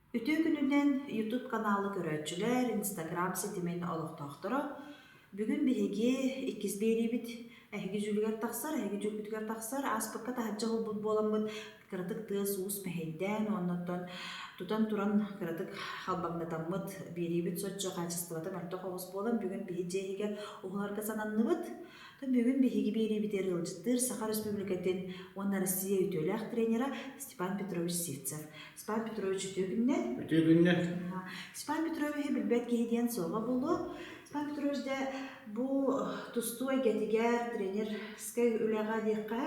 Үтүө күнүнэн YouTube каналы көрөөччүлэр, Instagram ситимин олохтоохторо. Бүгүн биһиги иккис биэриибит эһиги дьүүлүгэр тахсар, эһиги дьүүлбүтүгэр тахсар. Ааспыкка таһырдьа уһулбут буоламмыт, кыратык тыас-уус мэһэйдээн, уоннаттан тутан туран кыратык халбаҥнатаммыт, биэриибит соччо хаачыстыбата мөлтөх оҕус буолан, бүгүн биһи дьиэ иһигэр уһуларга сананныбыт. Бүгүн биһиги биэриибитигэр ыалдьыттыыр Саха Өрөспүүбүлүкэтин уонна Россия үтүөлээх тренера Степан Петрович Сивцев. Степан Петрович үтүө күннэр. Үтүө күннэр. Степан Петровиһы билбэт киһи диэн суоҕа буолуо. Степан Петрович дьэ бу тустуу эйгэтигэр тренерскэй үлэҕэ диэххэ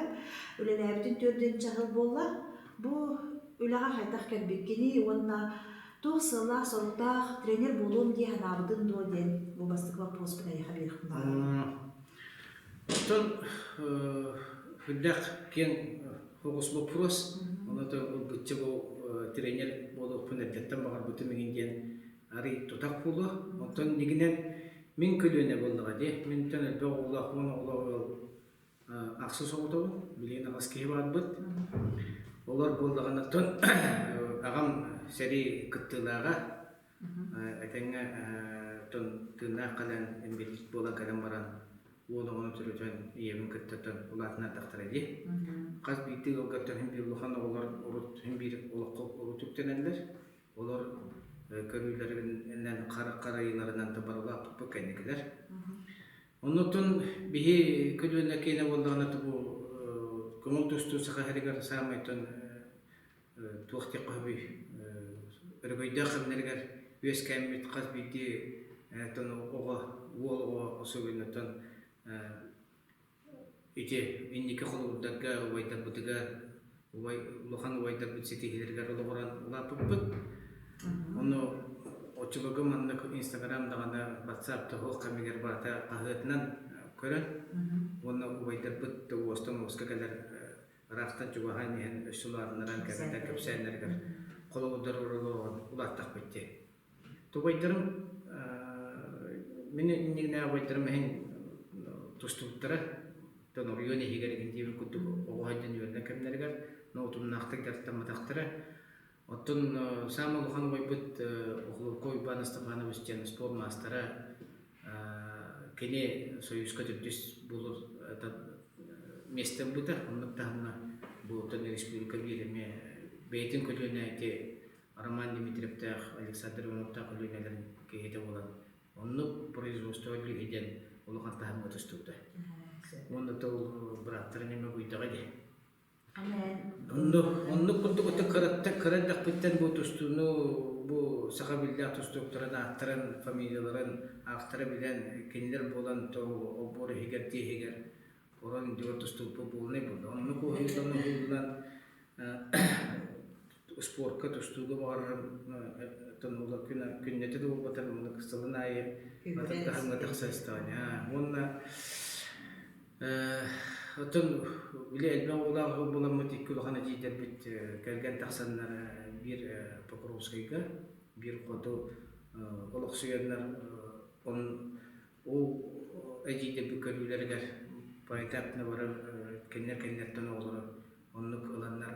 үлэлээбитин төрдүөн чаһыл буолла. Бу үлэҕэ хайдах кэлбиккиний уонна туох сыаллаах-соруктаах тренер буолуом дии санаабытын дуо диэн бу бастакы боппуруоспун эйиэхэ биэриэхпин баҕарабын. Оттон сүрдээх киэҥ соҕус боппуруос. Онон ылбычча бу тренер буолуохпун эрдэттэн баҕарбытым игин диэн арый тутах буолуо. Оттон иннигинэн мин көлүөнэ буоллаҕа дии. Минтэн элбэх оҕолоох, 10 оҕолоох ыал ахсыс оҕотобун. Билигин аҕыс киһи баарбыт. Олор буоллаҕына оттон аҕам сэрии кыттыылааҕа. Этэҥҥэ оттон тыыннаах кэлэн, инбэлиит буолан кэлэн баран уол оҕону төрөтөн ийэбин кытта оттон улаатыннардахтара дии. Хас биирдии ыалга оттон син биир улахан оҕолор урут син биир олоххо урут үктэнэллэр. Олор көрүүлэринэн харайыыларынан да барылааппыппыт кэнникилэр. Оннуттан биһи көлүөнэ киэнэ буоллаҕына бу көҥүл тустуу Саха сиригэр саамайтан туох диэххэ сөбүй өрөгөйдөөх кэмнэригэр үөскээммит хас биирдии оҕо уол оҕо особенно ити инники холобурдарга убайдарбытыгар убай улахан убайдарбыт ситиһиилэригэр олоҕуран улааппыппыт. Ону оччолорго маннык Инстаграм даҕаны WhatsApp туһуох кэмигэр барыта хаһыатынан көрөн уонна убайдарбыт да уостан уоска кэлэр ыраахтан чугаһаан иһэн өссө улаатыннаран кэпсэтэн кэпсээннэригэр холобурдар олоҕун улааттахпыт дии. Тубайдарым мин иннигинэ убайдарым иһин тустубуттара. Оттон оройуон иһигэр игин диэбит курдук оҕо сылдьан үөрэнэр кэмнэригэр но утумнаахтык дьарыктамматахтара. Оттон саамай улахан убайбыт Охлопко Уйбаан Степанович диэн спорт маастара кини Союзка төрдүс буолар миэстэ ылбыта. Оннук таһымҥа бу оттон республика биир эмиэ бэйэтин көлүөнэ ити Роман Дмитриевтээх, Александр Ивановтаах көлүөнэлэрин киһитэ буолан оннук производство үлүһү диэн улахан таһымҥа тустубута. Уонна тыл бырааттарын эмэ буйдаҕа дии. Оннук, оннук курдук ытык кыраттан кыра эрдэхпиттэн бу тустууну бу саха биллээх тустууктарын ааттарын, фамилияларын аахтара билэн, кинилэр буолан то олбуор иһигэр, дьиэ иһигэр Орон үрдүгэр тустубуппут буолунай буолла. Оннук уһуйуллан уһуйуллан спорка тустууга баҕарарым тоннулар күннэтэ да буолбатар муну сылын аайы атын таһымҥа тахса истэҕинэ. Уонна оттон били элбэх оҕолоох ыал буоламмыт икки улахан эдьиийдэрбит кэргэн тахсаннар биир Покровскайга, биир хоту олохсуйаннар он Ол эдьиийдэрбит көрүүлэригэр поэтапно барар кинилэр кэннилэриттэн оҕолоро оннук ыланнар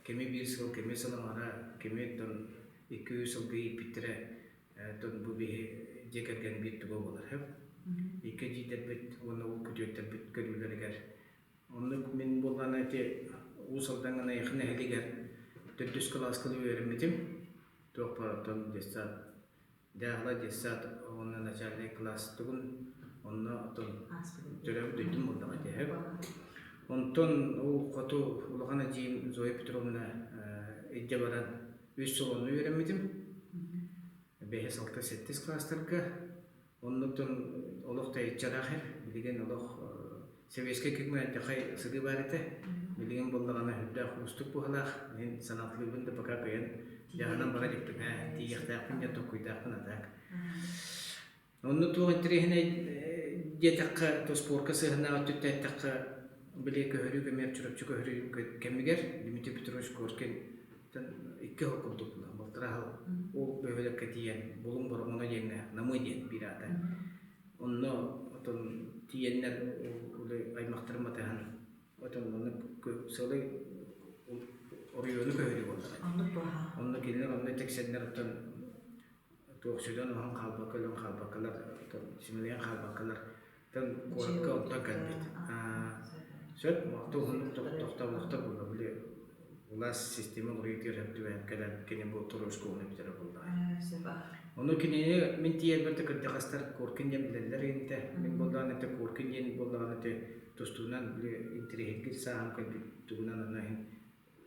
кими биир сыл, кими сыл аҥара, кими оттон икки-үс сылга ииппиттэрэ оттон бу биһи дьиэ кэргэн биир туга буолар сөп. Икки эдьиийдэрбит уонна ол күтүөттэрбит көрүүлэригэр оннук мин буоллаҕына ити Уус Алдаҥҥа Найахы нэһилиэгэр төрдүс кылааска үөрэммитим. Туох баар оттон детсад Дьааһыла детсад уонна начальнай кылаас тугун онно оттон төрөөбүт дойдум буоллаҕа дии Онтон ол хоту улахан эдьиийим Зоя Петровна илдьэ баран үс сыл онно үөрэммитим. Бэһис, алта, сэттис кылаастарга. Оннуттан олох тэйиччэлээх эр. Билигин олох Сэбиэскэй кэмҥэ алдьархай сырыы баар этэ. Билигин буоллаҕына үрдээх уустук быһыылаах. Мин санаатылыыбын да пока кыайан дьаһанан бара иликпин ээ. Тиийиэхтээхпин диэн толкуйдаахпын а так. Онно туох интэриэһинэй диэтэххэ, то спорка сыһыаннаах өттүттэн эттэххэ, били көһөрүү кэмигэр, Чурапчы көһөрүү кэмигэр Дмитрий Петрович Коркин икки сыл курдук балтараа сыл ол бөһүөлэккэ тиийэн Булуҥ Бороҕоно диэҥҥэ Намыы диэн биир аата Онно отон тиийэннэр аймахтарын батыһан отон онно сыалай оройуону көһөрүү буоллаҕа. Оннук буолла. Онно кинилэр онно да тиксэннэр оттон туох сүдэн оһон хаалбакка өлөн хаалбаккалар симэлийэн хаалбаккалар тон куоракка онтон кэлбит. Сөп, уһуннук тохтооботохтор буолла били улаас система уларыйытыгар сөп түбэһэн кэлэн кини бу туру оскуоланы бүтэрэ буоллаҕа. Ону кинини мин тиийэрбэр да кырдьаҕастар Коркин диэн билэллэр интэ. Мин буоллаҕына этэ Коркин диэн буоллаҕына этэ тустуунан били интэриэһиргиир сааһым кэлбит тугунан аны иһин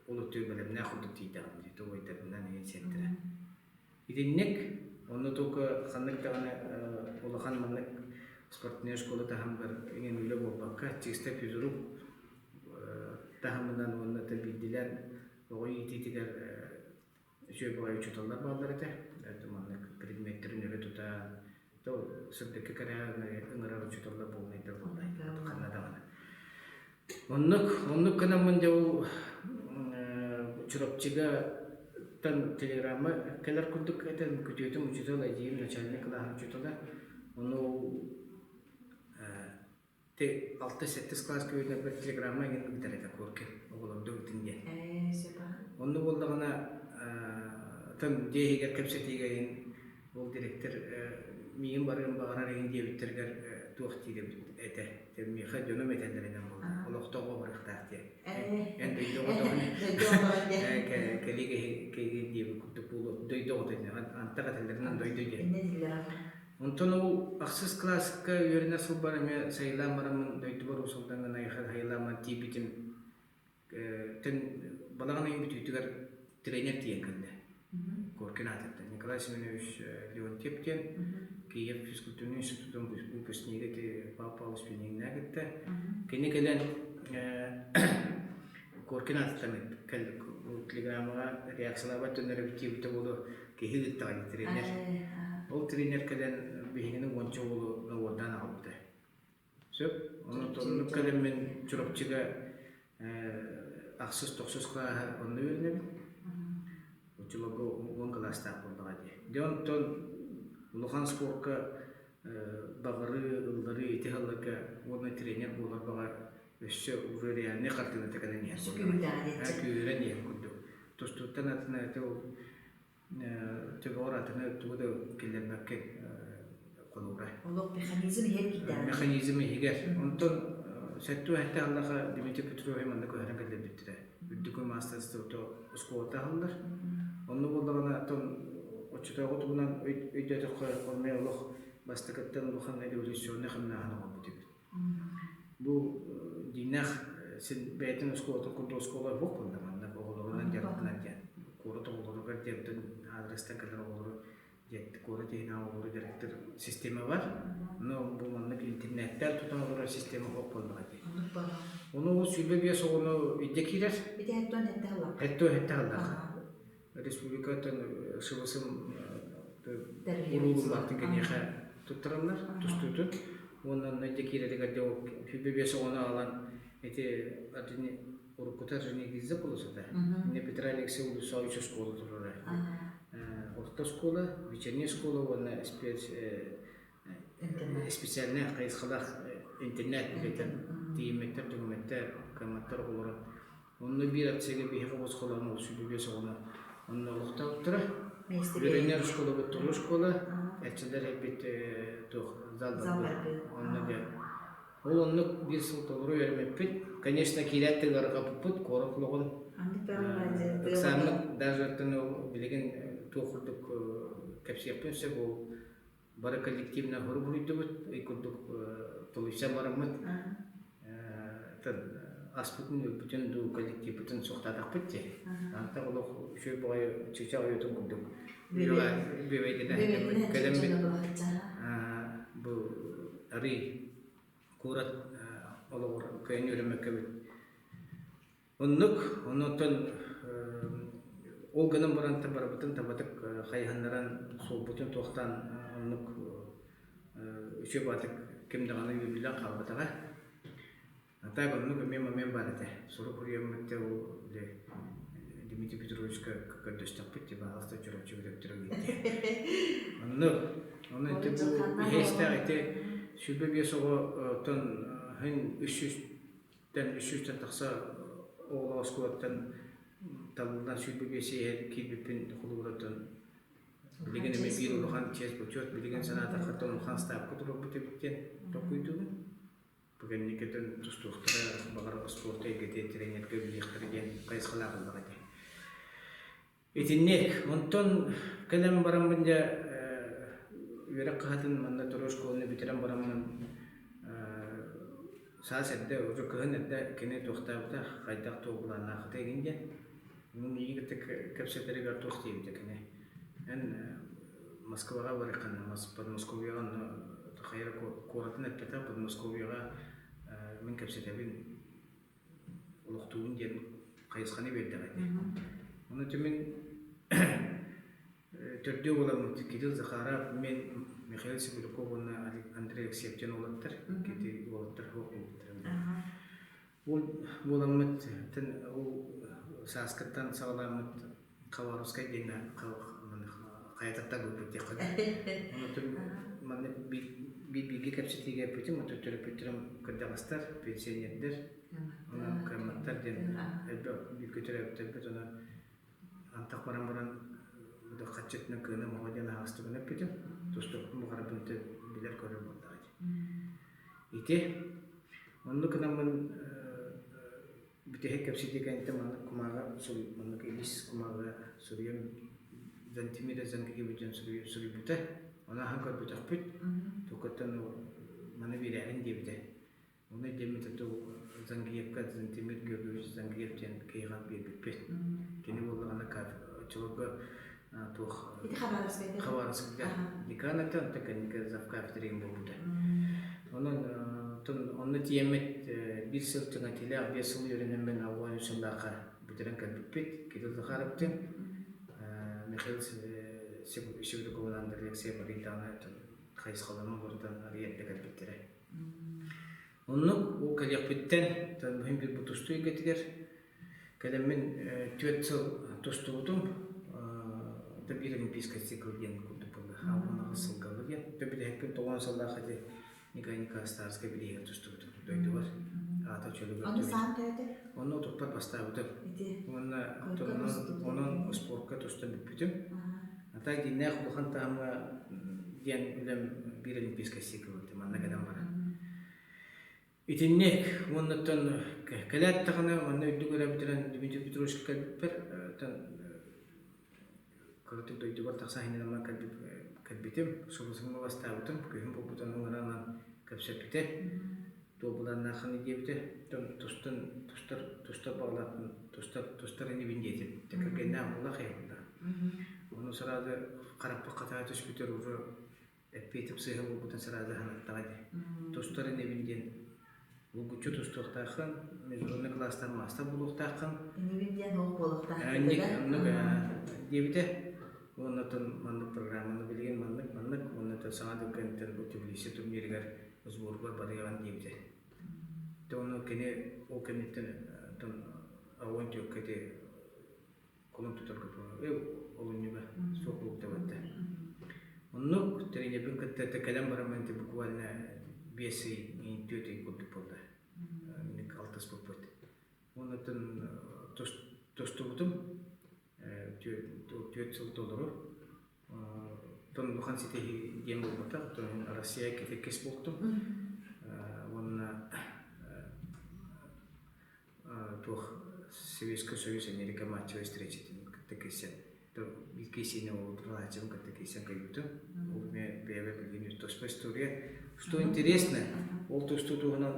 ол өттүгэр бэлэмнээх курдук тиийдэҕим дии тугуйдарбынан иһин сиэттэрэ. Итинник онно только ханнык даҕаны улахан маннык спортивнай школа таһымыгар иҥэн үлэ буолбакка чисто физрук таһымынан уонна да биирдилээн оҕо иитиитигэр үчүгэй баҕайы учууталлар бааллар этэ. Маннык предметтэрин өрө тутан, то сырдыкка кэрэҕэ ыҥырар учууталлар буолунайдар буоллай ханна даҕаны. Оннук, оннук гынаммын дьэ ол Чурапчыга тан телеграмма кэлэр курдук этэн күтүөтүм учуутал эдьиийим начальник кылааһын учуутала. Ону ол Ти алта-сэттис кылааска үөрэнэрбэр телеграмма эҥин ыытар этэ Коркин оҕолордо ыытын диэн. Онно буоллаҕына тан дьиэ иһигэр кэпсэтиигэ иһин ол директор миигин барыан баҕарар иһин диэбиттэригэр туох диир эбит этэ. Миэхэ дьонум этэллэринэн буолла. Олохтооҕо барыахтаах диэн. Эн дойду оҕотоҕун кэлии киһи диэбит курдук буолуо. Дойду оҕото антах этэллэринэн дойду диэн. Онтон ол ахсыс кылааска үөрэнэр сылбар эмиэ сайылаан бараммын дойдубар Уус-Алдаҥҥа сайылааммын тиийбитим тэн балаҕан ыйын бүтүүтүгэр тренер тиийэн кэллэ. Коркин аатыттан Николай Семенович Леонтьев диэн Киев физкультурный институтун выпускнига ити Павел Павлович Пинигинэ кытта. Кини кэлэн Коркин аатыттан телеграммаҕа реакциялаабат төннөрөбүт диэбитэ буолуо киһи ыыттаҕа тренер. Ол тренер кэлэн биһигини уонча уолу набордаан аҕалбыта. Сөп. Онон оннук кэлэн мин Чурапчыга ахсыс тохсус кылааһы онно үөрэнэбин. Оччолорго 10 кылаастаах буоллаҕа дии. Дьэ онтон улахан спорка баҕарыы, ылларыы ити сылларга уонна тренер буолар баҕа өссө уже реальнай хартыыната кэлэн иһэр күүһүрэн иһэр курдук. Тустууттан атына это ол төбөҕөр атыны тугу да киллэрбэккэ холобура. Олох механизм иһэр киирдэҕэ. Механизм иһигэр. Онтон сэттэ сэттэ аллаха Дмитрий Петрович манна көһөрөн кэллэрбиттэрэ. Үрдүкү маастарыстыбата оскуолата аһыллар. Онно буоллаҕына оттон оччотооҕу туһунан өйдөөтөххө онно олох бастакыттан улахан революционнай хамнааһын оҥорбут эбит. Бу дьиҥнээх син бэйэтин оскуолатын курдук оскуола суох буолла манна оҕолорунан дьарыктанар диэн. Куорат оҕолоругар диэн аадырыстан кэлэр оҕолору куорат иһинээҕи оҕолору дьарыктыыр система бар. Но бу маннык интернеттэр тутан олорор система суох буоллаҕа дии. Ону ол 25 оҕону илдьэ киирэр. Ити хэттон хэтте халлаах. Хэттон хэтте халлаах. Республикаттан сыбысым уруулун баартын киниэхэ туттараллар тустуутун. Уонна онно илдьэ киирэригэр дьэ ол 25 оҕону аҕалан ити уруккута Ренегиза полосата. Инне Петра Алексеевич Улусович оскуола турара. Орто оскуола, вечерняя школа уонна специальнай хайысхалаах интернет үлэтин тиийиммэттэр, түгэммэттэр, кыамматтар оҕолоро. Онно биир акцияга биһиэхэ оскуоланы ол 25 оҕону онно олохтообуттара. Үөрэнэр школабыт туруу школа, эрчиллэр эбит туох зал барбыт. Онно дьэ Ол оннук биир сыл толору үөрэммиппит. Конечно, киирээт тыгарҕаппыппыт, куорат олоҕун. Ыксааммыт даже оттон ол билигин туох курдук кэпсиэхпин сөп ол бары коллективно хоругуруйдубут, ый курдук тулуйсан бараммыт аспытын өлбүтүн дуу коллективпытын суохтаатахпыт дии. Антах олох үчүгэй баҕайы чычах ойуутун курдук бүөбэйдэнэ кэлэммит бу арый куорат олоҕор кыайан үөрэммэккэбит. Оннук, оннуттан ол гынан баран барыбытын табатык хайыһыннаран суолбутун туохтаан оннук үчүгэй баатык ким даҕаны үөрүүлээх хаалбатаҕа. А так оннук эмиэ момент баар этэ. Сурук суруйаммыт дьэ ол били Дмитрий Петровичка көрдөстөхпүт типа аҕыста Чурапчы бөтөктөрө диэн. Оннук. Онно ити бу иһээстээх ити 25 оҕоттон хин 300-тэн 300-тэн тахса оҕолоох оскуолаттан талыллан 25 иһэр киирбиппин холобураттан. Билигин эмиэ биир улахан чиэс-бочуот, билигин санаатахха улахан ставка турарбыт эбит диэн толкуйдуубун. Бу кэнникитин тустуохтара, баҕар спорт эйгэтин тренергэ үлэлиэхтэрэ диэн хайысхалаах ыллаҕа дии. Итинник. Онтон кэлэн бараммын дьэ үөрэх кыһатын манна турар школаны бүтэрэн бараммын саас эрдэ, уже кыһын эрдэ кини туохтаабыта, хайдах туох былааннаахыта игин диэн. Миигин кытта кэпсэтэригэр туох диэбитэ кини. Эн Москваҕа барыаххына, Подмосковьеҕа онно хайа куоратын эппэтэх, Подмосковьеҕа мин кэпсэтэбин, олохтуубун диэн хайысханы биэрдэҕэ дии. Ону мин төрдүө буоламмыт Кирилл Захаров, мен Михаил Сибиряков уонна Андрей Алексеев диэн уолаттар, икки уолаттар суох буолбуттар. Ол буоламмыт ол сааскыттан саҕаламмыт Хабаровскай диэҥҥэ хайататтан ылбыт диэххэ Онон маннык биир бииргэ кэпсэтиигэ эппитим, отут төрөппүттэрим кырдьаҕастар, пенсионердэр, онон кыамматтар диэн элбэх бииргэ төрөөбүттэрбит, онон антах баран баран хаччытынан кыаным оҕо диэн аһаҕастыгын эппитим, тустуохпун баҕарабын билэр-көрөр буоллаҕа дии. Ити оннук гынаммын бүтэһик кэпсэтии кэнниттэн маннык кумааҕы маннык илиис кумааҕыга суруйан Зантимира Зангиевич диэн суруйбута. Ону аһан көрбөтөхпүт. Токоттон маны биэрээрин диэбитэ. Ону өйдөммүтэ Зангиевка Зантимир Георгиевич Зангиев диэн киһиэхэ биэрбиппит. Кини буоллаҕына оччолорго туох Ити Хабаровскайга Хабаровскайга декан этэ, онтон кэнники завкафедрин буолбута. Онон онно тиийэммит биир сыл түҥэтиилээх 5 сыл үөрэнэммин аллан үс сыллаахха бүтэрэн кэлбиппит. Кирилл Захаровтыын Михаил Севрюковын Андрей Алексеев арыйдаҕына хайысхаларын уларытан арыйа эрдэ кэлбиттэрэ. Оннук ол кэлиэхпиттэн быһын бу тустуу эйгэтигэр кэлэммин 4 сыл тустубутум. Это биир олимпийскай цикл диэн курдук буолла. Алгынаҕы сылгалы диэн. Бүтэһикпин 90 сыллаах ити Николай Николаевич Старскай билиһигэр тустубутум дойдубар. Аата чөлүгэр Ону саан төһөтө? Онно отуппар бастаабытым. Ити. Уонна онон спортка туста бүппүтүм. А так дьиҥнээх улахан таһымҥа диэн үлэм биир олимпийскай цикл манна кэлэн баран. Итинник уоннаттан кэлээт даҕаны манна үрдүк эрэ бүтэрэн Дмитрий Петровичка кэлбиппэр кыратык дойдубар тахсан иһинэн кэлбитим, субусуҥҥа бастаабытым, күһүн буолбутун ыҥыранан кэпсэппитэ, туолбуланнааххыный диэбитэ, тустан тустар тустар баҕалаахпын тустар тустар инибин диэтим, кэргэннээх буоллах эһэллэр. Ону сразу харахпыт хатаа түспүтэр уже эппиэтим сыыһа буолбутун сразу санаттаҕа дии. Тустар инибин диэн булгуччу тустуохтааххын, международный класстан маастар буолуохтааххын. Инибин диэн ол буолуохтаах Инник оннук диэбитэ. Уонна маннык программаны билигин маннык маннык уонна саҥа дьыл кэнниттэн бу Тбилиси турнирыгар сборгар барыаҕын диэбитэ. Те ону кини ол кэнниттэн огонь түөккэ ити кулун тутарга олунньуга суох буолуктабатта. Оннук тренербин кытта кэлэн бараммын ити буквально 5 ый, 4 ый курдук буолла. Алтыспыппыт. Оннуттан тустубутум 4 сыл толору. Тон улахан ситиһии диэн буолбатах. Россия иккис буолтум. Уонна туох Советский Союз Америка матчевой встречатын кытта киирсэн биир киирсиини уолаттарын кытта киирсэн кыайбытым. Ол эмиэ бэйэбэр билигин туспа история. Что интересно, ол тустуу туһунан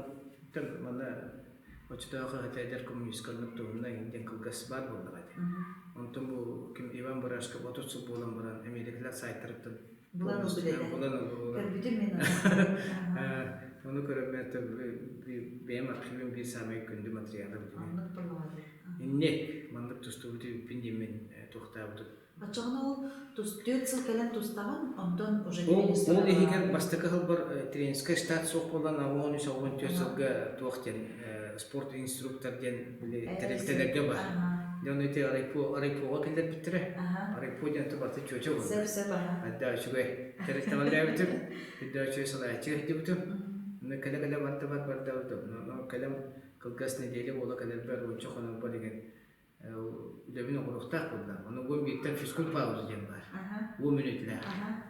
манна оччотооҕу хаһыат эдэр коммунистка оннук туһунан диэн кылгас баар буоллаҕа дии. Онтон бу ким Иван Барашков 30 сыл буолан баран Америкалар сайтарыттан Булан ылбыт булан ылбыт. Көрбүтүм мин Ону көрөммөр бэйэм архивым биир саамай күндү материала билигин. Оннук буоллаҕа. Инник маннык тустубут үппүн диэммин туохтаабытым. Оччоҕуна ол 4 сыл кэлэн тустаҕын, онтон уже Ол ол иһигэр бастакы сылбар тренерскэй штат суох буолан 83-84 сылга туох диэн спорт инструктор диэн тэрилтэлэргэ бар. Дьон ити райпо райпоҕа киллэрбиттэрэ. Райпо диэн барыта чүөчэ буолла. Сөп сөп Адда үчүгэй тэрилтэҕэлээбитим. Үрдэ үчүгэй салайааччы сылдьыбытым. Онно кэлэ-кэлэ барда бар барда кэлэм кылгас нэдиэлэ буола кэлэрбэр уонча хонорбор деген үлэбин оҥоруохтаах буолла. Ону уон бииртэн физкульт пауза диэн баар. Уон мүнүүтэлээх.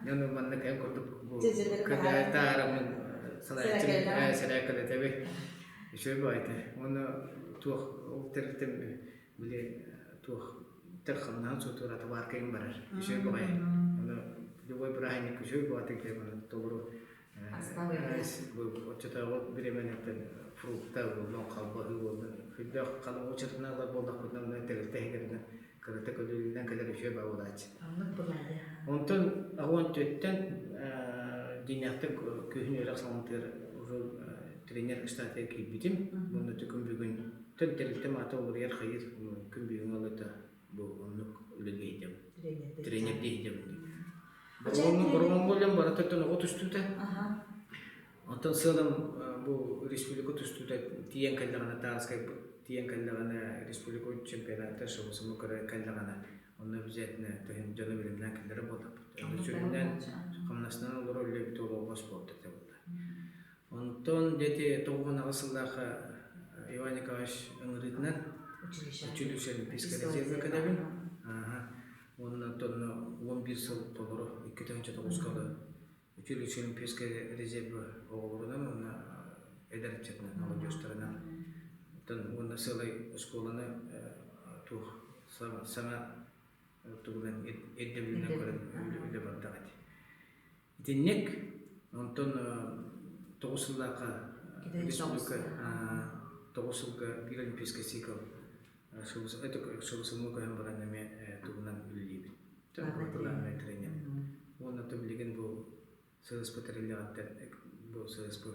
Дьон маннык эн курдук бу таараммын салайааччым сэрээккэлэтэбин. Үчүгэй баҕайыта. Уонна туох ол тэрилтэм били туох тэр хамнаһын суотугар атыбааркайым барар. Үчүгэй баҕайы. Ону любой бырааһынньык үчүгэй баҕатык диэн толору оччотооҕу бириэмэнэттэн фрукта буоллун, халбаһыы буоллун, сүрдээх халыҥ учетунан ылар буоллахпытына, онно тэрилтэ иһигэринэн кырата көлүлүнэн кэлэр үчүгэй баа буолааччы. Онтон 14-тэн дьиҥнээхтик күһүн үөрэх салалтатыгар уже тренер штатыгар киирбитим. Уонна күн бүгүн төн тэрилтэм аата уларыйар хайыр күн бүгүн ылыта бу оннук үлэлии сылдьабын. Тренердии сылдьабын. Борогоҥҥо үлэм барытыттан оҕо тустуута. Онтон сыалым бу республика тустуута тиийэн кэллэҕинэ Тааскай тиийэн кэллэҕинэ республика чемпионата шабасымы көрө кэллэҕинэ онно обязательно тыһын дьону билимнээн кэллэрэ буоллахпыт. Онно сүрүннээн хамнасынан олорор үлэбит олоҕо спорт этэ буолла. Онтон дети 98 сыллаахха Иван Николаевич ыҥырыытынан училище Олимпийскай резервэ кэлэбин. Уонна онтон 11 сыл толору 2009 ылы училище Олимпийскай резервэ оҕолорунан уонна эдэр ыччатынан, молодежтарынан оттон уонна сыалай оскуоланы туох саҥа тугунан ирдэбилинэн көрөн үлэ бардаҕа ити. Итинник онтон 9 сыллаахха республика 9 сылга биир олимпийскай цикл сылы көһөн баран эмиэ тугунан үлэлиибит. Главный тренер. Уонна билигин бу ССП тэриллэҕиттэн бу ССП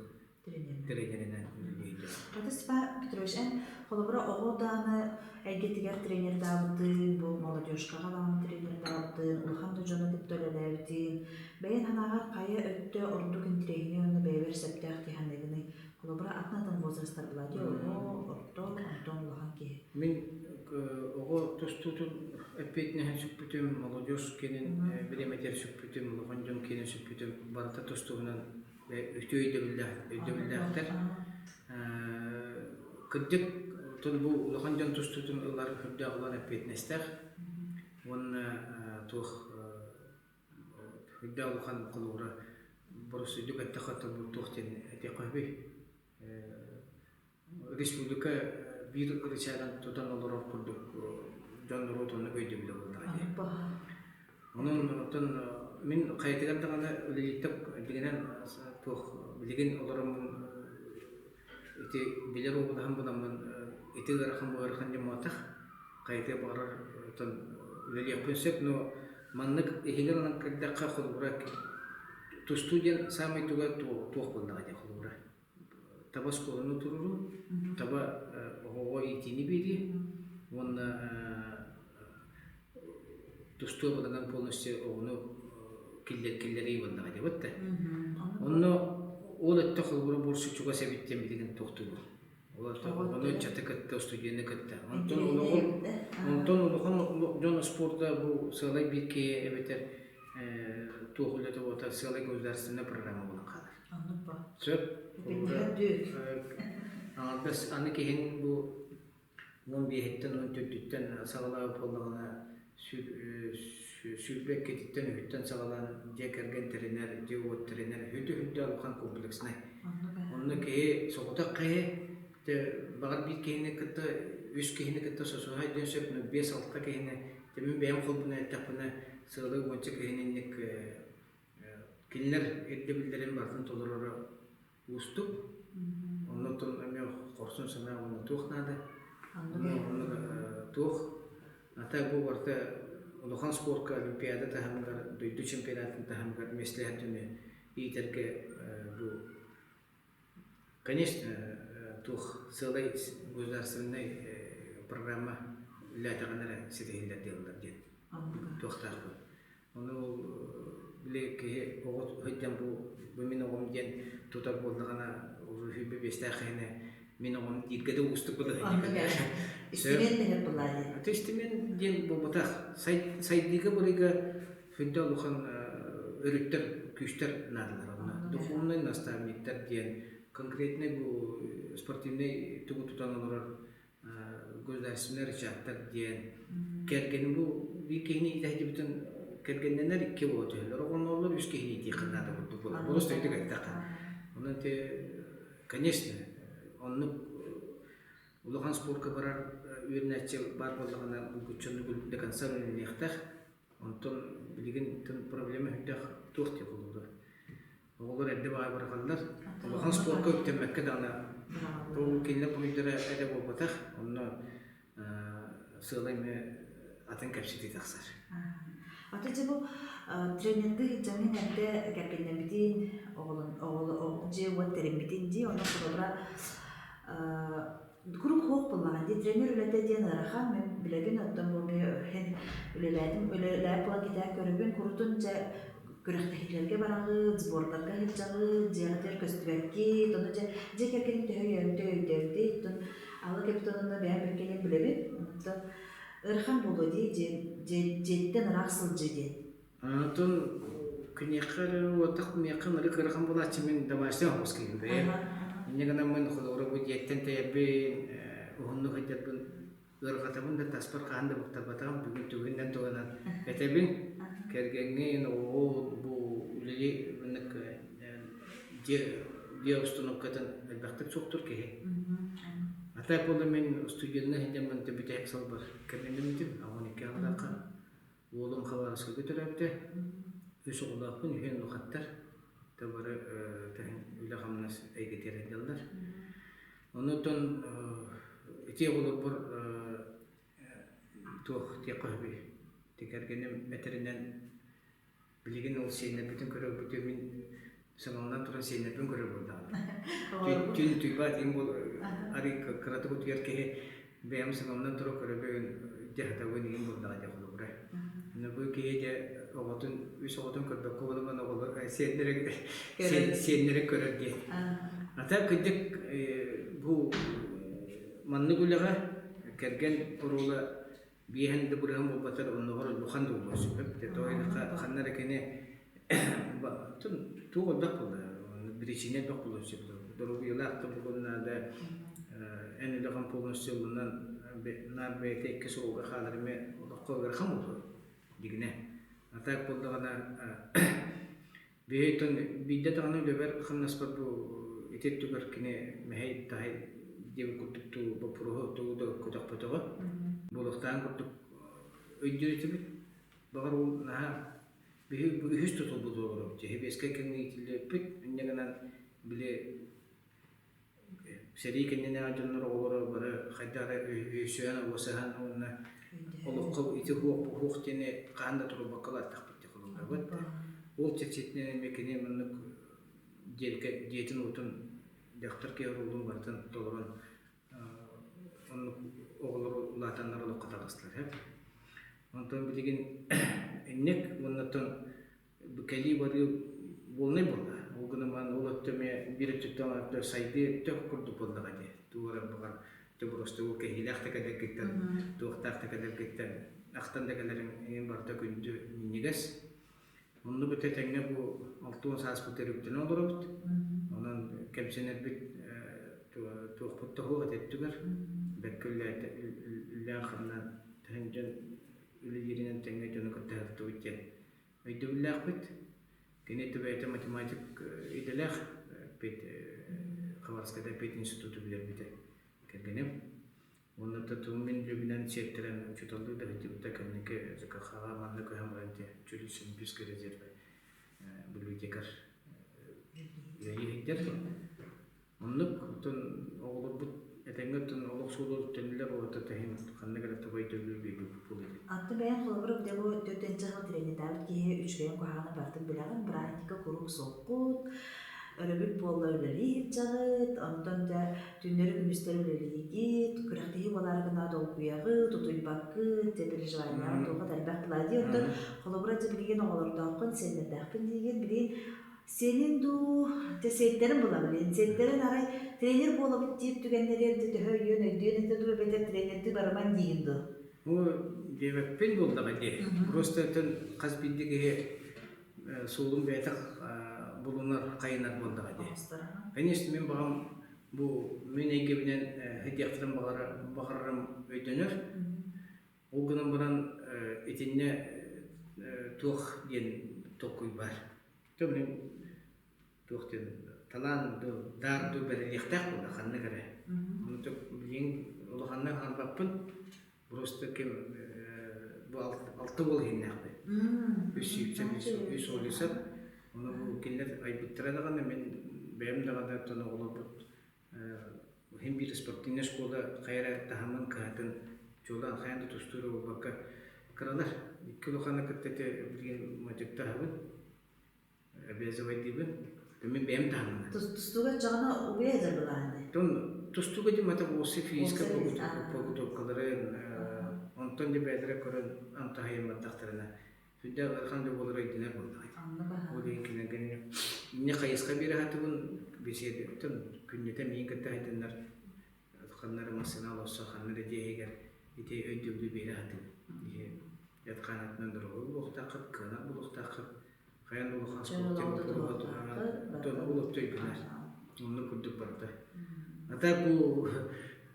тренеринэн үлэлиир. Степан Петрович, эн холобура оҕо дааны эйгэтигэр тренердаабытын, бу молодежкаҕа даҕаны тренердаабытын, улахан да дьону кытта үлэлээбитин, бэйэн санааҕар хайа өттө ордук интэриэһинэй уонна бэйэбэр сөптөөх дии саныыгыный? Холобура атын-атын возрастар была дии, оҕо, орто, онтон улахан киһи. Мин оҕо тустуутун эппиэтинэһин сүкпүтүм, молодежь киэнин бириэмэтигэр сүкпүтүм, улахан дьон киэнин сүкпүтүм, барыта тустугунан үтүө өйдөбүллээхтэр. Кырдьык, бу улахан дьон тустуутун ылар үрдээх улахан эппиэтинэстээх уонна туох үрдээх улахан холобура боростуйдук эттэххэ туох диэн этиэххэ сөбүй? Республика биир ырычаадан тутан олорор курдук дьон норуот оннук өйдөбүлэ буоллаҕа дии. Онон оттон мин хайатыгар даҕаны үлэлииттэн билигинэн туох билигин олороммун ити билэр уобалаһым буламмын ити ыарахан бу ыарахан диэн буолбатах хайатыгар баҕарар оттон үлэлиэхпин сөп, но маннык иһигэр ылан көрдөххө холобура тустуу диэн саамай туга туох буоллаҕа дии холобура таба оскуоланы туруоруу, таба оҕоҕо иитиини биэрии уонна тустуу абылаҥын полностью оҕону киллэрии буоллаҕа диэбит да. Онно ол өттө холобура буолсу чугас эбит диэн билигин туохтуубун. Ол оҕону ыччаты кытта, студены кытта. Онтон улахан онтон улахан дьон спорда бу сыалай биир киһи эбэтэр туох үлэтэ буолта сыалай государственная программа буолан хаалар. Оннук ба. Сөп. Эппиэтинэһэ Аҥардас аны киһиҥ бу 15-иттэн 14-үттэн саҕалаабыт буоллаҕына 22-титтэн үһүттэн саҕалаан дьиэ кэргэн тэринэр, дьиэ-уот тэринэр үһү-үһү улахан комплекснай. Онно киһи соҕотох киһи баҕар биир киһини кытта үс киһини кытта сосуһа диэн сөп, но биэс-алта киһини мин бэйэм холбуна эттэхпинэ сыалы уонча киһини инник кинилэр ирдэбиллэрин барытын толороро уустук. Оннуттан эмиэ хорсун санаа уонна туох наада. Онно туох ата бу барыта улахан спорка олимпиада таһымыгар, дойду чемпионатын таһымыгар миэстэлэһэр дьону иитэргэ бу конечно туох сыалай государственнай программа үлэлээтэҕинэ эрэ ситиһиллэр дииллэр диэн туохтаахпын. Ону ол били киһи оҕо сылдьан бу бу мин оҕом диэн тутар буоллаҕына уже 25-тээх киһини мин оҕом дииргэ да уустук Оннук Истимэн дэһэр былаайы. Истимэн диэн буолбатах. Сайдыыга барыга сүрдэ улахан өрүттэр, күүстэр наадалар. Онно духовный наставниктар диэн конкретный бу спортивный тугу тутан олорор государственный рычагтар диэн кэргэним бу биир киһини иитээччибитин. Кэргэннэнэр икки уола түһэллэр, оҕонноллор үс киһини иитиэххэ наада курдук буолар. Просто өйдөк эттэххэ. Онон ити, конечно, оннук улахан спорка барар үөрэнээччи баар буоллаҕына, булгуччу оннук до конца үлэлиэхтээх. Онтон билигин проблема үрдэх туох диэх буолуо. Оҕолор эрдэ баҕай быраҕаллар. Улахан спорка үктэммэккэ даҕаны бу кинилэр буруйдара эрэ буолбатах. Онно сыала эмиэ атын кэпсэтии тахсар. Ата дьэ бу тренердыы сылдьаҥҥын эрдэ кэргэннэммитин, оҕолон оҕоло дьиэ-уот тэриммитин дии, онон холобура куруук суох буоллаҕа дии. Тренер үлэтэ диэн ыарахан, мин билэбин, оттон бу эмиэ үлэлээтим, үлэлээт буолан кэтээн көрөбүн, курутун дьэ күрэхтэһиилэргэ бараҕыт, сбордарга сылдьаҕыт, дьиэҕитигэр көстүбэккит, ону дьэ дьиэ кэргэниҥ төһө өйөөбүтэ өйдөөбүтэй, оттон Алла Капитоновна бэйэм бэркэ билэбин, онтон ыарахан буолуо дии, дьиэттэн ыраах сылдьыы диэн. Онтон киниэхэ эрэ уотах миэхэ ынырык ыарахан буолааччы мин домашний оһоҕос киһим бэйэм. Инньэ гынаммын холобура бу дьиэттэн тэйэрбин, уһуннук сылдьарбын ыарырҕатабын да таспар хаһан да быктарбатаҕым бүгүн түгүнэн туһунан этэбин. Кэргэҥҥин, оҕоҕун бу үлэли маннык дьиэ дьиэ установкатын элбэхтик суохтур киһи. А так буолла мин студенна сылдьаммын бүтэһик сылбар кэргэннэммитим, 12 сыллаахха. Уолум Хабаровскайга төрөөбүтэ. Үс оҕолоохпун, үһүөн улахаттар. Тэ бары үлэ-хамнас эйгэтигэр сылдьаллар. Оннуттан ити оҕолорбор туох диэххэ сөбүй? Кэргэним этэринэн билигин ол сиэннэрбитин көрөрбүтүн мин саҥаланан туран сиэннэрбин көрөр буоллаҕым. Түүн утуйбат им бол арый кыратык утуйар киһи бэйэм саҥаланан туран көрөбүн дьаһатабын иҥин буоллаҕа дьэ холобура. Бу киһи дьэ оҕотун үс оҕотун көрбөккө буолан оҕолор сиэннэри сиэннэри көрөр диэн. Ата кырдьык бу маннык үлэҕэ кэргэн оруола биэһэн да бырыһан буолбатар оннооҕор улахан да буолуон сөп. Тоҕо ханна эрэ кини туох элбэх буолла биричиинэ элбэх буолуон сөп. Доруобуйалаах да буолуон наада эн үлэҕин полностью ылынан наар бэйэтэ икки суолга хаалар эмиэ олоххо ыарахан буолуо дигинэ. А так буоллаҕына Биһиги биирдэ даҕаны үлэбэр хамнаспар бу ити өттүгэр кини мэһэй-таһай диэбит курдук туу боппуруоһу тугу да көтөхпөтөҕө. Буолуохтааҕын курдук өйдүүр этибит. Баҕар ол наһаа биһи бу үһүс тутулбут олоробут. Сэбиэскэй кэмҥэ иитиллибиппит. Инньэ гынан били Сэрии кэннинээҕи дьоннор оҕолоро бары хайдах эрэ өйсөөн-уосаһан уонна олоххо ити уһуох бу уһуох диэни хаһан да туруорбакка улааттахпыт дии холобурабыт. Ол чэрчитинэн эмиэ кини маннык дьиэтин-уотун дьахтар киһи оруолун барытын толорон оннук оҕолору улаатаннар олоххо таҕыстылар. Онтон билигин инник уонна оттон кэлии-барыы буолнай буолла. Ол гынан баран ол өттө эмиэ биир өттүттэн өттө сайдыы өттө курдук буоллаҕа дии. Тугу эрэ баҕар просто ол кэһиилээх да кэлэргиттэн, туохтаах да кэлэргиттэн ахтан да кэлэриҥ эҥин барыта күндү минньигэс. Оннук өтө тэҥҥэ бу 60 сааспыт өрүктэнэ олоробут. Онон кэмсинэрбит туохпут да суох этэ өттүгэр. Бэркэ үлэлээн-хамнаан таһын дьон үлэлииринэн тэҥҥэ дьону кытта сырдыбыт диэн өйдөбүллээхпит. Кини бэйэтэ математик идэлээх, Хабаровскайда пединституту бүтэрбитэ кэргэним. Уонна мин үлэбинэн сиэттэрэн учууталлыы да сылдьыбыта кэнники ЖКХ-ҕа манна көһөн баран чуть Олимпийскай резервэ библиотекарь үлэлии сылдьар. Оннук, оттон оҕолорбут этэҥҥэ оттон олох суолу төннүлэр уота тэһин ханнык эрэ таба өйдөбүлү биэрбиппит буолуо этэ. Аты бэйэҥ холобура дьэ бу төрдүнчэ сыл тренердаабыт киһи үчүгэйин куһаҕаны барытын билэҕин, бырааһынньыкка куруук суоххут, өрөбүл буолла үлэлии сылдьаҕыт, онтон дьэ түүннэри күнүстэри үлэлиигит, күрэхтэһии буолаары гына долгуйаҕыт, утуйбаккыт, дьэ переживанияҕа туохха да элбэх буолаа дии. Оттон холобура дьэ билигин оҕолордооххун, сиэннэрдээхпин диигин, билигин Сиэнин дуу, дьэ сиэттэрин булабын. Сиэттэрин арай тренер буолабыт диир түгэннэригэр дьэ төһө өйүөн өйдүөн этэ дуу эбэтэр тренердии барыман диигин дуу? Ну, диэбэппин буоллаҕа дии. Просто оттон хас биирдии киһи суолун бэйэтэ булунар, хайынар буоллаҕа дии. Конечно, мин баҕам бу мин эйгэбинэн сылдьыахтарын баҕарарым өйдөнөр. Ол гынан баран итиннэ Туох диэн толкуй баар. Мин туох диэн талаан ду даар ду бэриллиэхтээх буолла ханнык эрэ. Ону билигин улаханнык хаалбаппын. Просто ким бу алта уол иһиннээхпин. Үс сүүрсэм, үс уолуйсам. Ону бу кинилэр айбыттара даҕаны мин бэйэм даҕаны оттон оҕолорбут иһин биир спортивнай школа хайа эрэ таһымын кыһатын чуолаан хайаан да тустуура буолбакка кыралар. Икки улаханы кытта ити билигин мадьыктаһабын, обязывайдыыбын. Мин бэйэм таһыммын. Тустууга дьаҕана убуйа дьарбылааны. Тон тустууга дим это уосы физическая подготовкаларын онтон да бэйэлэрэ көрөн антаһайымматтахтарына сүрдээх ыарахан да буолара өйдөнөр буоллаҕа. Ол иһин кинилэргэ инньэ хайысха биэрэ сатыбын беседуттан күннэтэ миин кытта сылдьаннар ханна эрэ массыына олорсо ханна эрэ дьиэ иһигэр ити өйдөбүлү биэрэ сатыыбын. Эт-хаан доруобай буолуохтааххыт, кыанар буолуохтааххыт, хайан да улахан спорт тутан ол өттө өйдөнөр. Оннук курдук барыта. А так бу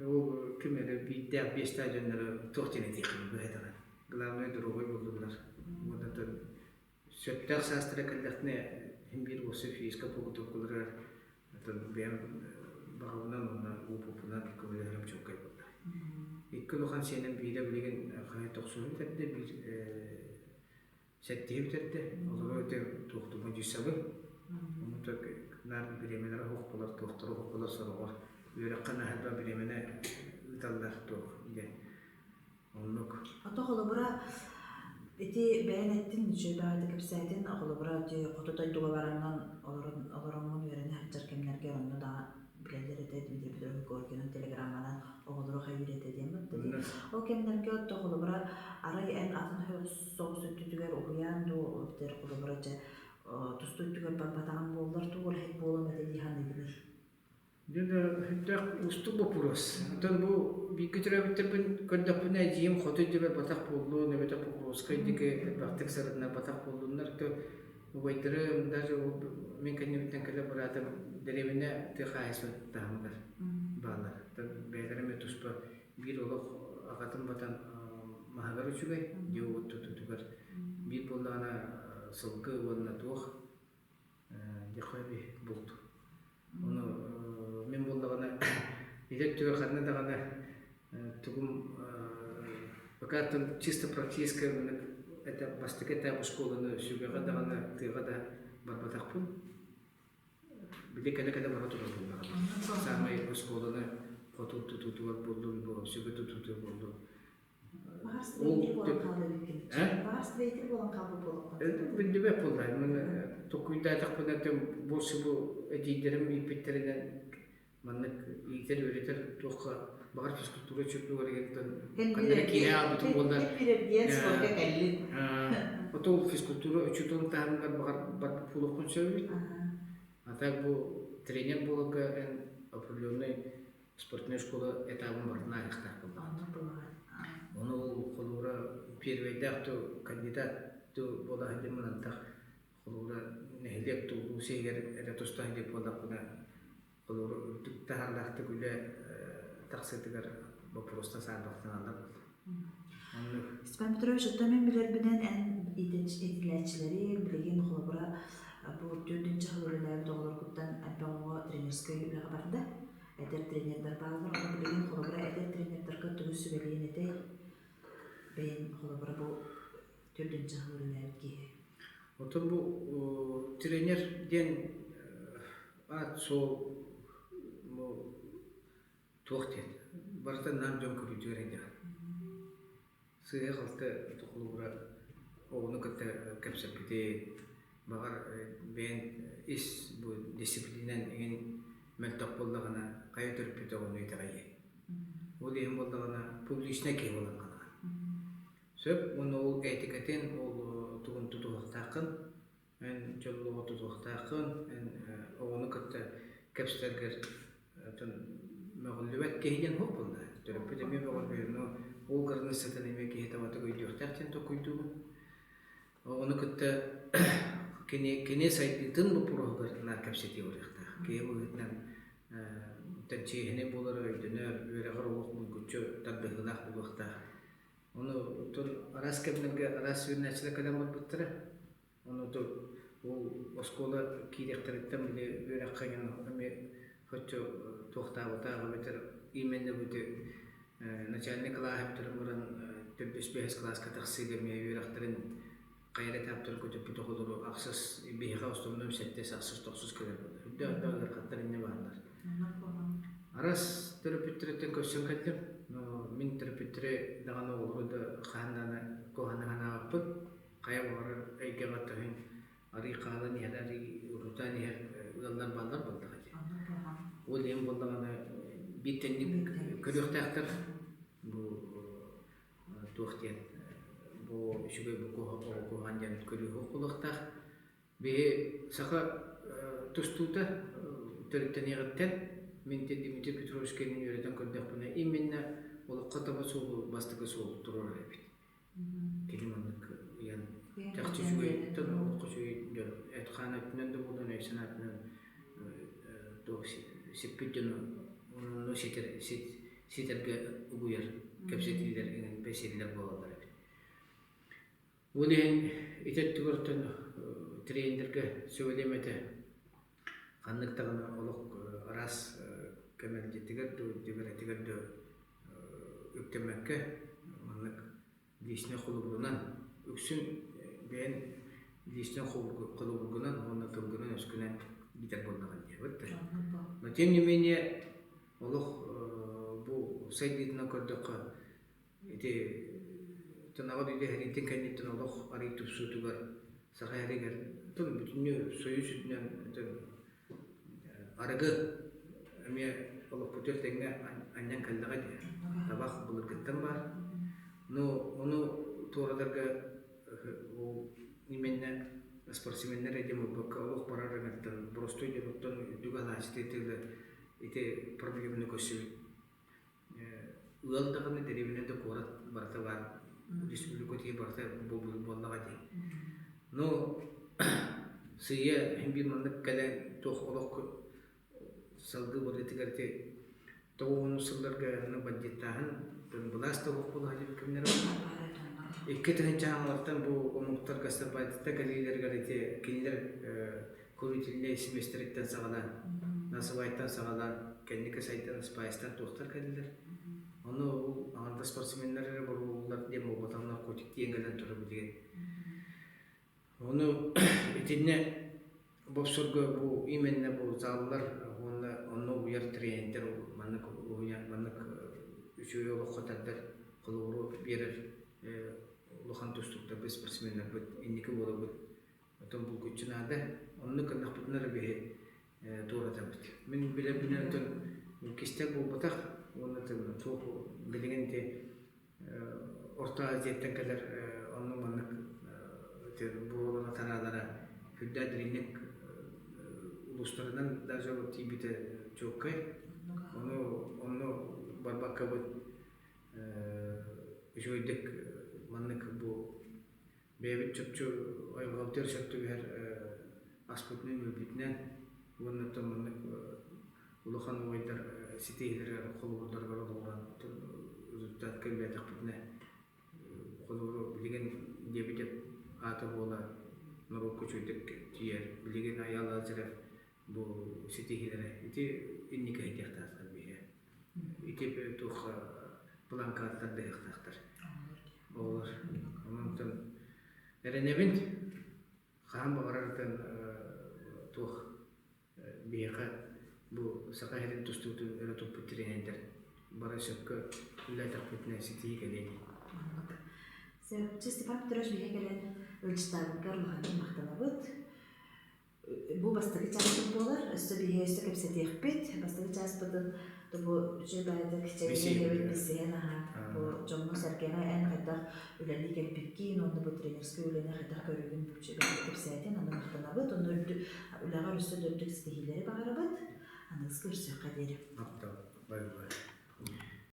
ол ким эрэ биирдээх биэстээх дьоннору туох диэн этиэххин быһа Главное доруобай буоллуннар. Уонна сөптөөх саастара кэллэхтинэ иһин биир уопсай физическэй подготовкаларыгар бэйэм баҕабынан уонна уопуппунан көмөлөһөрүм чуолкай буолла. Икки улахан сиэним биирэ билигин хайа тохсуһу бүтэрдэ, биир сэттиһи бүтэрдэ. Олору өтө туохтума дьуссабын. Ону наар бириэмэлэрэ суох буолар, туохтара суох буолар сороҕор үөрэххэ наһаа бириэмэни ыыталлар туох диэн. Оннук. Ото холобура ити бэйэн эттин үчүгэй баҕайытык кэпсээтин холобура ити хоту дойдуга бараҥҥын олорон олороҥҥун үөрэнэ сылдьар кэмнэргэр онно даҕа билэллэр этэ Дмитрий Петрович Коркинын телеграмманан оҕолору хайыыр этэ диэн барда дии. Ол кэмнэргэ отто холобура арай эн атын соҕус өттүтүгэр уһуйаан дуу эбэтэр холобура дьэ тустуу өттүгэр барбатаҕын буоллар туох үлэһит буолуом этэ дии саныыгыный? Дьэ сүрдээх уустук боппуруос. Оттон бу бииргэ төрөөбүттэрбин көрдөхпүнэ эдьиийим хоту дьиэбэр батах буоллун эбэтэр Покровскай диэки элбэхтик сырытына батах буоллуннар то убайдарым даже мин кэннибиттэн кэлэ быраатым дэриэбинэ тыа хаһаайыстыбатын таһымыгар бааллар. Бэйэлэрэ эмиэ туспа биир олох аҕатын батан маһыгар үчүгэй, дьиэ уот тутуутугар биир буоллаҕына сылгы уонна туох диэххэ булт. Ону мин буоллаҕына илэ өттүгэр ханна даҕаны тугум пока там чисто практическое это бастакы этап оскуоланы сүгэҕэ даҕаны тыаҕа да барбатахпын. Били кэлэ-кэлэ бара турар буоллаҕым. Саамай оскуоланы хоту тутуутугар буоллун, бу сүгэ тутуутугар буоллун. Баҕар строитель буолан хаалла эбиккин. Баҕар строитель буолан хаалбыт буолуоххун. Биллибэт буолла. Мин толкуйдаатахпына бу субу эдьиийдэрим ииппиттэринэн маннык иитэр-үөрэтэр туохха баҕар физкультура чөппүгэр ханна эрэ киирэ аалбытым буоллар Диэн спорка кэллин. Ото ол физкультура учууталын таһымыгар баҕар барбыт буолуохпун сөп эбит. А так бу тренер буоларга эн определенный спортивная школа этабын барытын ааһыахтаах буоллаҕа. Ону ол холуура первэйдээх ту кандидат ту буола сылдьыммын антах холуура нэһилиэк ту улуус иһигэр эрэ туста сылдьар буоллахпына холуура үрдүк таһаарлаахтык үлэ тахсыытыгар боппуруостар саарбахтаналлар буолла. Степан Петрович, оттон мин билэрбинэн эн иитиллээччилэри билигин холобура бу төрдүнчэ сыл үлэлээбит оҕолоргуттан элбэх оҕо тренерскэй үлэҕэ барда. Эдэр тренердэр бааллар, ону билигин холобура эдэр тренердэргэ тугу сүбэлиэн этэй? Бэйэҥ холобура бу төрдүнчэ сыл үлэлээбит киһи. Оттон бу тренер диэн аат-суол туох диэн барыта нам дьон көрүүтүгэр эйдэҕин. Сыыһа-халты холобура оҕону кытта кэпсэппити, баҕар бэйэҥ ис бу дисциплинэн эҥин мөлтөх буоллаҕына хайа төрөппүт оҕону итэҕэйиэй. Ол иһин буоллаҕына публичнай киһи буолан хаалаҕын. Сөп уонна ол этикатын, ол тугун тутуһуохтааххын. Эн дьоллоҕу тутуохтааххын, эн оҕону кытта кэпсэтэргэр мөҕүллүбэт киһи диэн суох буолла. Төрөппүт эмиэ мөҕүллүбүт, но ол границатын эмиэ киһи табатык өйдүөхтээх диэн толкуйдуубун. Оҕону кытта кини кини сайдыытын боппуруоһугар наар кэпсэтии барыахтаах. Киһи быһыытынан чиэһинэй буолара өйдөнөр, үөрэҕэр олох булгуччу тардыһыылаах буолуохтаах. Ону оттон араас кэмнэргэ араас үөрэнээччилэр кэлэн барбыттара. Ону ол оскуола киириэхтэриттэн били үөрэххэ эмиэ соччо туохтаабатах эбэтэр именно бу начальный кылааһы бүтэрэн баран төрдүс бэһис кылааска тахсыыга эмиэ үөрэхтэрин хайа эрэ этаптарын көтүппүт оҕолору ахсыс биһиэхэ основном сэттис ахсыс тохсус кэлэр буолар. Үрдээх элбэх ыарахаттар инньэ бааллар. Арас төрөппүттэриттэн көрсөн кэллим. Мин төрөппүттэри даҕаны оҕолору да хаһан даҕаны куһаҕаны санаабаппын. Хайа баҕарар эйгэҕэ төһүн арый хаалан иһэр, арый урутаан иһэр ыаллар бааллар буоллаҕа дии. Ол иһин буоллаҕына биир тэҥник көрүөхтээхтэр. Бу туох диэн бу үчүгэй бу куһаҕан диэн көрүүһүк буолуохтаах. Биһи саха тустуута төрүттэниэҕиттэн мин Дмитрий Петрович кэлин үөрэтэн көрдөхпүнэ именно олоххо таба суолу бастакы суол туруорар эбит. Кини маннык ыйан чахчы үчүгэй олоххо үчүгэй дьон эт-хаан өттүнэн да буоллун өй-санаатынан туох сиппит дьону онно ситэр ситэргэ угуйар кэпсэтиилэр иҥин бэсиэдэлэр буолаллар эбит. Ол иһин ити өттүгэр оттон тренергэ сөбүлэм этэ. Ханнык даҕаны олох араас кэмэлдьитигэр да, дьүөрэтигэр да үктэммэккэ маннык личнэй холобурунан үксүн бэйэн личнэй холобургунан уонна тылгынан-өскүнэн иитэр буоллаҕын диэбит. Но тем не менее олох бу сайдыытынан көрдөххө ити Танаҕа дойду эһэриитин кэнниттэн олох арый тупсуутугар Саха сиригэр бүтүннүү Союз үрдүнэн арыгы эмиэ олохпутугар тэҥҥэ анньан кэллэҕэ дии. Табах былыргыттан баар. Но ону туоратарга ол именно спортсменнар эрэ диэн буолбакка олох барар ыҥыртан боростуой дьонуттан үрдүк анааччы ити проблеманы көрсүбүт Ыал даҕаны, дэриэбинэ да куорат барыта баар, республика тиийэ барыта буоллаҕа дии. Но сыыйа иһин биир маннык кэлэн туох олох салгыы барыытыгар ити 90 сылларга бандьыыттааһын былаас да суох буола сылдьыбыт кэмнэрэ 2 хаҥалартан бу омуктар гастарбайтер кэлиилэригэр ити кинилэр курительнай семестриттэн саҕалаан, насыбайтан саҕалаан, кэнники сайдан спайстар туохтар кэллилэр. Ону ол аҥардас спортсменнар эрэ боруобуллар диэн буолбатах наркотик диэн кэлэн турар билигин. Ону итиннэ бопсорго бу именно бу заллар уонна онно уйар тренердэр маннык маннык үчүгэй олоххо тардар холобуру биэрэр улахан тустууктарбыт спортсменнарбыт инники буолабыт Оттон булгуччу наада. Оннук гыннахпытына эрэ биһи туоратабыт. Мин билэрбинэн оттон кистэл буолбатах уонна туох билигин ити Орто Азияттан кэлэр онно маннык буруолана тараалара сүрдээх дириҥник улуустарынан даже вот тиийбитэ чуолкай. Ону онно барбаккабыт үчүгэйдик маннык бу бэйэбит чопчу айылҕабытыгар сөп түбэһэр аспытынан-үөлбүтүнэн уонна оттон маннык улахан убайдар ситиһиилэригэр холобурдарыгар олоҕуран результат кэлбэтэхпитинэ холобуру билигин диэбит аата буола норуокка үчүгэйдик тиийэр билигин Айаал Лазарев бу ситиһиилэрэ ити инники иһитиэхтээхтэр биһиэ ити туох планкаттар дэһиэхтээхтэр Оҕолор онон эрэнэбин хаһан баҕарар туох биһиэхэ бу Саха сирин тустуутун өрө туппут тренердэр бары сөпкө үлэлээтэхпитинэ ситиһии кэлиэ дии. Оннук. Чэ, Степан Петрович биһиэхэ кэлэн ыалдьыттаабыккар улаханнык махтанабыт. Бу бастакы чааспыт буолар. Өссө биһиги өссө кэпсэтиэхпит. Бастакы чааспытын бу үчүгэй баайдык чэбиһиэбит билсиһэн аһаат бу дьоҥҥо-сэргэҕэ эн хайдах үлэлии кэлбиккин уонна бу тренерскэй үлэни хайдах көрүүгүн бу үчүгэй кэпсээтин онно махтанабыт. Онно үрдүк үлэҕэр өссө да үрдүк ситиһиилэри баҕарабыт. Аныгыс көрсүөххэ диэри. Махтал. Бай-бай.